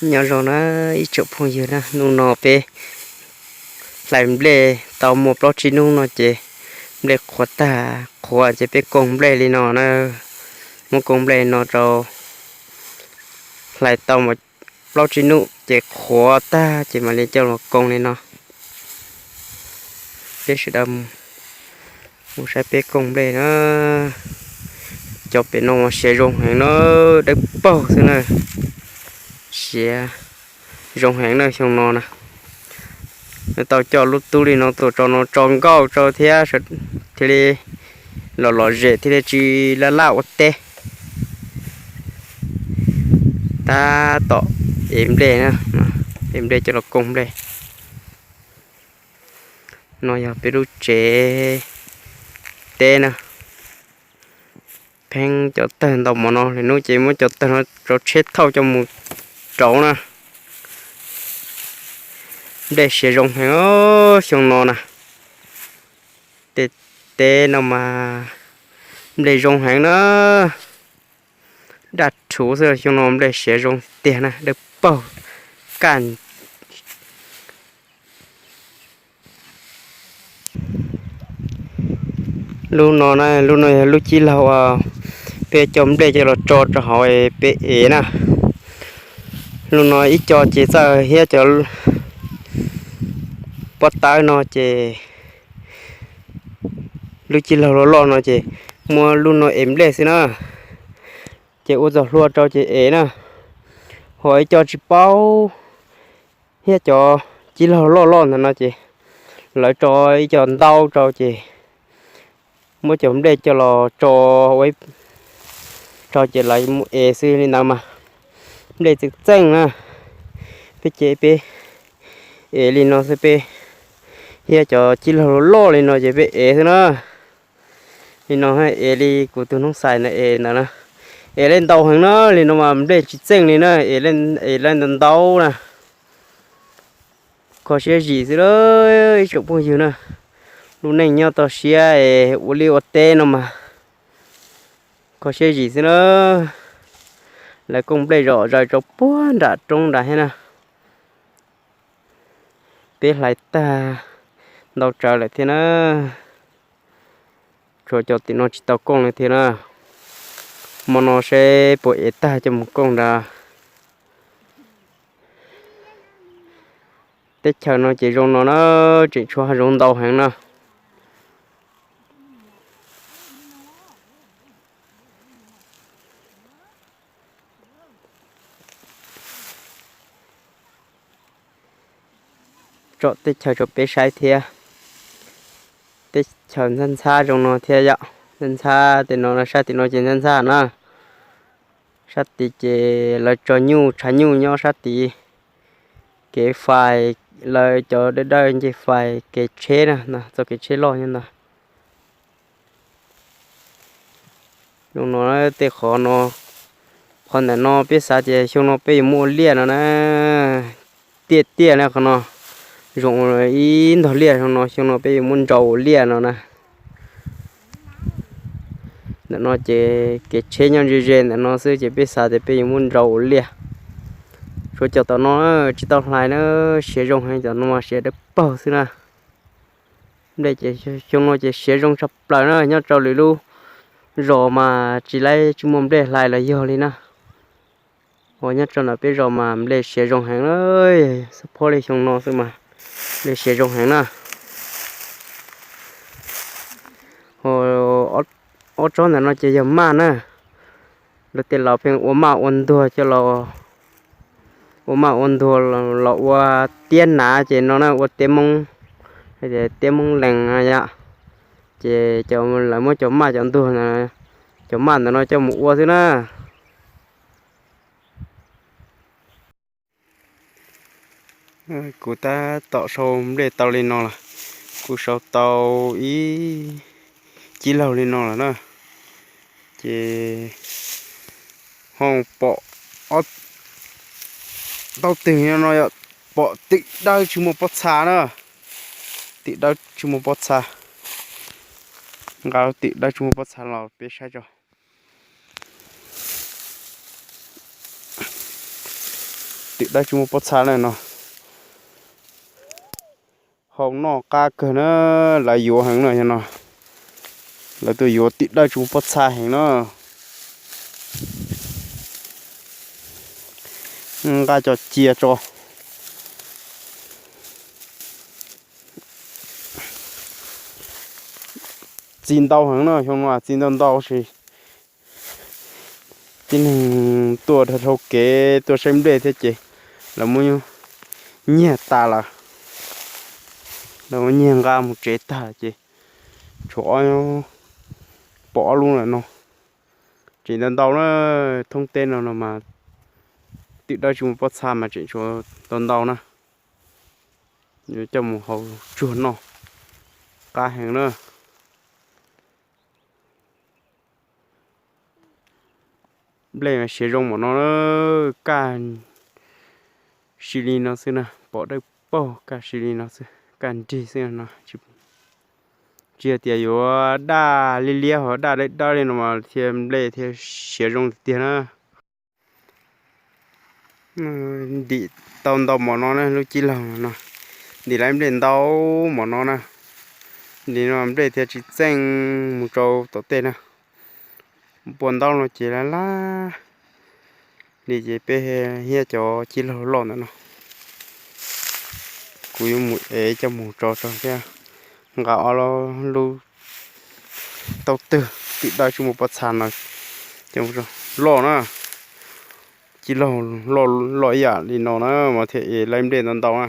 Nyob zoo na ib tsoom phooj ywg na, hnub no peb hlais nplej tau muaj plaub tsib hnub no ces nplej qhuav tag, qhuav ces peb kooj nplej li no na. Muab kooj nplej no rau, hlais tau plaub tsib hnub ces qhuav tag ces mam li coj los kooj li no. Peb sawv daws mus saib peb kooj nplej na. Cov pem no siav zoo heev na, dawb paug xwb na. Siav zoo heev na xyoo no na. Tau coj lub tub li no tuaj tso no tso nkauj rau thiab, thiaj li lom lom zem thiaj li tsis laj laj ua teb. Tab tom ev nplej na, ev nplej coj los kooj nplej. No yog peb lub tsev teb na. Pheeb cov tawg ntau mov no, lwm hnub ces muab cov tawg no rau tsheb thauj coj mus rauv na. Nplej siav zoo heev xyoo no na. Tej teb no mas nplej zoo heev na. Daj rhuv xwb, xyoo no nplej siav zoo tiag na, dawb paug kaj. Lub no na, lub no yog lub cib laug, peb coj nplej coj los tso rau hauv peb ev na. Lub no ib co ces txawj hiab cov pob tawb no ces lub cib laug loj loj no ces muab lub no ev nplej xwb na. Ces ua txoj hlua rau ces ev na. Ho ib co tsis paub hiab cov cib laug loj loj ntawd no ces lawv tso ib co ntaub rau ces muab cov nplej coj los tso ua ib rau ces lawv mus ev xwb li ntawd mas nplej txeej txeej na. Peb ces peb ev li no xwb, peb hiab cov cib laug loj li no ces peb ev xwb na. Li no ev li kuv tus noob xais ntawd ev ntawd na, ev li ntau heev na. Li no mas nplej tsis txeej li na, ev li ntau ntau na. Kho siab zim xwb lawm ib tsoom phooj ywg na. Lub neej nyob toj siab ua liaj ua teb no mas kho siab zim xwb na. Lawv kooj nplej zom zaws rau puag nram roob nrad thiab na. Peb hlais tag ntau tsawv lawm thiab na. Tshuav cov tim no tsis tau kooj li thiab na. Hmo no seb puas ev tag coj mus kooj nrad. Teb chaws no ces zoo no na, tseem tshuav hav zoov ntau heev na. Tsom teb chaws rau peb saib thiab. Teb chaws ntxhab ntxhab zoo no thiab yom. Ntxhab ntxhab tim no, sab tim no ces ntxhab ntxhab na. Sab tid ces lawv tso nyuj, tshav nyuj nyob sab tid. Kev fais, lawv cov dawb dawb nce fais kev tsheb na, txoj kev tsheb loj nyob ntawd. Zoo no tej qhov no, qhov ntawm no peb xav tias xyoo no peb yuav muaj ua liaj no na. Tiaj tiaj na qhov no, zoo ib ntog liaj zoo no, xyoo no peb yuav muab nrau ua liaj no na. Ntawm no ces kev tsheb nyob ze ze ntawm no xwb ces peb xav tias peb yuav muab nrau ua liaj. Tshuav cov tom no tsis tau hlais na, siav zoo heev, cov no mas siav dawb paug xwb na. Nplej ces xyoo no ces siav zoo tshaj plaws na, nyob rau lwm lub zos mas tsis laib tsis muaj nplej hlais los yog li na. Uas nyob rau ntawm peb zos mas nplej siav zoo heev na, xab phob li xyoo no xwb mas nplej siav zoo heev na. Ob tsob ntawm no ces yog maj na, luag tej laus pheej ua maj ua ntuag coj los, ua maj ua ntuag los ua tiab hnav ces no na ua tiab moob, tiab moob lees yom. Ces lawv muab cov maj cov ntuag, cov maj ntawm no coj mus ua xwb na. Kuv tab tom sau nplej tau li no lawm, kuv sau tau ib cib laug li no lawm na. Ces ho pom ob tau twg no yog pom twm dawb tsis muaj pob txha na, twm dawb tsis muaj pob txha. Nqa twm dawb tsis muaj pob txha los peb saib tso. twm dawb tsis muaj pob txha na no. Hau noj qab kawg na, lawv yuav heev no yog no. Lawv tuaj yuav twm dawb tsis muaj pob txha heev na. Nqa cov cia tso. Txi ntau heev no, xyoo no txi ntau ntau sis tib neeg tuaj dhau kev tuaj saib nplej thiab ces lawv muab nyiag tas lawm. Lawv muab nyiag nqa mus tsev tag ces tshuav ob, pom ob lub lawm no. Tseem ntau ntau na, thoob teb no no mas twm dawb tsis muaj pob txha mas tseem tshuav ntau ntau na. Yuav coj mus hau tsuag noj qab heev na. Nplej siav zoo npaum no, kaj si li no xwb na, pom dawb paug kaj si li no xwb, kaj nrig xwb no. Tsis yog tias yuav daj liab liab ho daj dawb dawb li no mas thiaj nplej thiaj siav zoo tiag tiag na. Ntim tau ntau npaum no na lub cib laug no, ntim lawv nplej ntau npaum no na. Ntim no nplej thiaj tsis txeej mus rau tom tej na. Puas ntau no ces laj laj li ces peb thiab cov cib laug loj ntawm no, kuv yuav mus ev coj mus tso tso thiab. Nqa ob lub taub twg twm dawb tsis muaj pob txha no coj mus loj na. Cib laug loj ib yam li no na mas thiaj ev lawv nplej ntau ntau na.